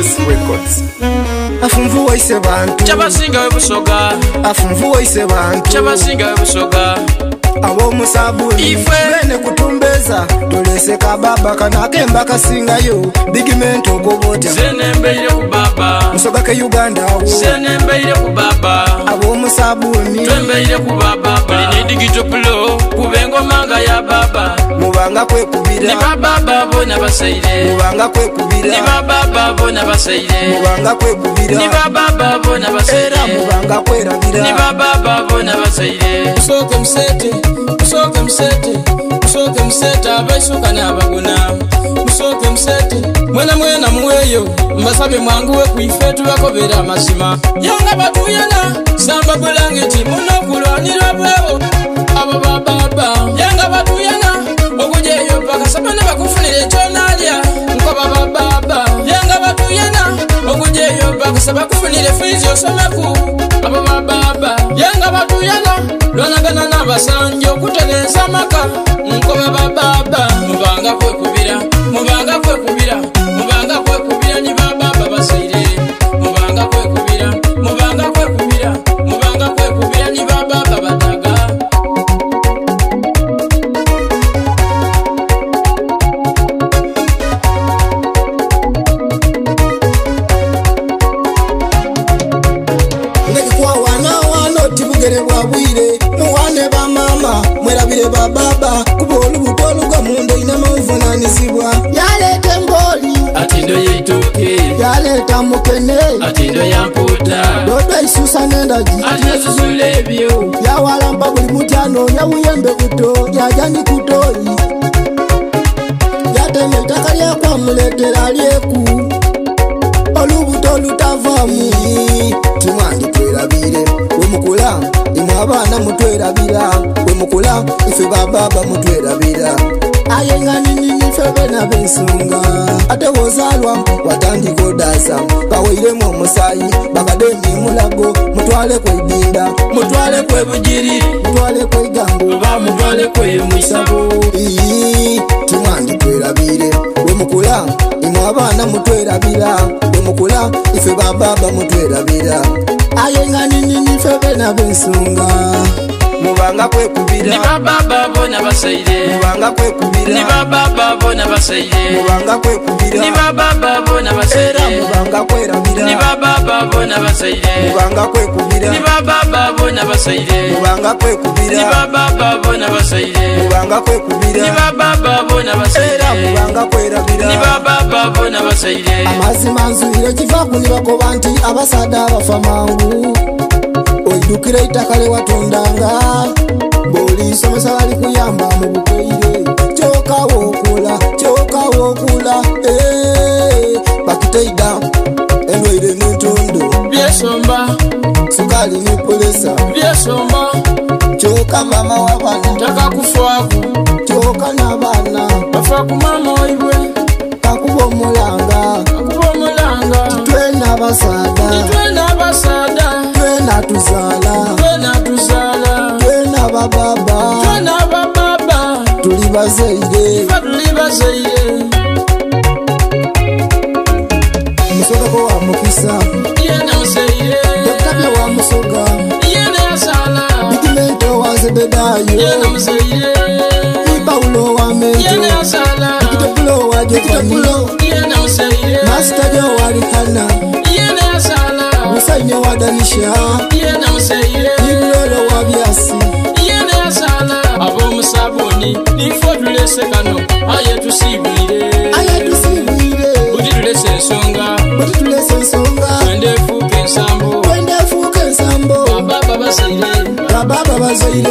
Face Records. Afunvuwaise bantu. Kyabasinga we Busoga. Afunvuwaise bantu. Kyabasinga we Busoga. Ab'omusabuni Ife. Bene kutumbeza tulese kababa kano akemba kasingayo bigimenti ogobotya Zenembeire ku baba. Musoga ke Uganda awo Zenembeire ku baba. Ab'omusabuni Twembeire ku baba. Buli ni digital pulo kuba engoma nga ya baba. Mubanga kwekubira. Ni bababa bona baseire. Mubanga kwekubira. Ni bababa bona baseire. Mubanga kwekubira. Ni bababa bona baseire. Era mubanga kwerabira. Ni bababa bona baseire. Musooke musete, musooke musete, musooke musete abaisuka n'abaguna. Musooke musete, mwena mwena muweeyo, mbasabye mwanguwe ku ife tubakobera amazima. Yanga batuyana, samba bulangiti muno kulwanirwa bwewo. Abo bababa, yanga batuyana, okujeyo paka sabana bakufunira ekyonalya. Nkoba bababa, yanga batuyana, okujeyo paka sabakufunire fiizi osomeku. Abo bababa, yanga batuyana, lwanagana n'abasanja okutereeza amaka. Nkoba bababa, mubanga kwekubira, mubanga kwekubira, mubanga kwekubira ni bababa baseire. Mubanga kwekubira, mubanga kwekubira, mubanga kwekubira ni bababa bataga. Ndekikwawana oti bugere bwa bwire muwane ba mama mwerabire ba baba kuba olubuto olugwa munda inama obuvunanyizibwa. Yaleeta embooli atindo yeituke yaleeta mukene atindo yamputa dodo isusa n'endagi ati nesusula ebyo yawalampa buli muti anoonya buyembe buto yaja ni kutoyi yatema ettaka lyakwamuleetera lyeku olubuto olutavaamu. Timwanditwerabire wemukula imwe abaana mutwerabira wemukula ife bababa mutwerabira aye nga ninini ffe bena b'ensonga ate wozaalwa watandika odaasa baweiremu omusaayi bakademi mulago mutwale kweidinda mutwale kwebugiri mutwale kweigambo oba mutwale kwemwisabo. Timwanditwerabire wemukula imwe abaana mutwerabira wemukula ife bababa mutwerabira aye nga ninini ffe bena b'ensonga mubanga kwekubira. Ni bababa bona baseire. Mubanga kwekubira. Ni bababa bona baseire. Mubanga kwekubira. Ni bababa bona baseire. Era mubanga kwerabira. Ni bababa bona baseire. Mubanga kwekubira. Ni bababa bona baseire. Mubanga kwekubira. Ni bababa bona baseire. Mubanga kwekubira. Ni bababa bona baseire. Era mubanga kwerabira. Ni bababa bona baseire. Amazima nzuire kiva ku nibakoba nti abasaadha bafa mangu. Oidukira eitaka lye watundanga bw'olisomesa bali kuyamba mu bukeire kyoka wookula kyoka wookula bakiteida endwaire n'entondo byesomba sukali ni pulesa byesomba kyoka mama w'abaana taka kufaku kyoka n'abaana bafa ku mama oibwe kakuba omulanga kakuba omulanga twena abasaadha twena abasaadha twena tuzaala twena tuzaala twena bababa twena bababa tuli bazaire ife tuli bazaire. Musogako wa mukisa yena musaire Dokita bye wa musoga yena yasaala Bigimento wa Zebedayo yena musaire Paulo wa Mento yena yasaala Kitepulo wa Jefani yena musaire Masita jo wa Rihana yena yasaala Musaine wa Danisha yena musaire Ibulolo wa Byasi yena yasaala ab'omusabuni nife tulese kano aye tusiibwire aye tusiibwire buti tulese ensonga buti tulese ensonga twende efuuka ensambo twende efuuka ensambo bababa bazaire bababa bazaire.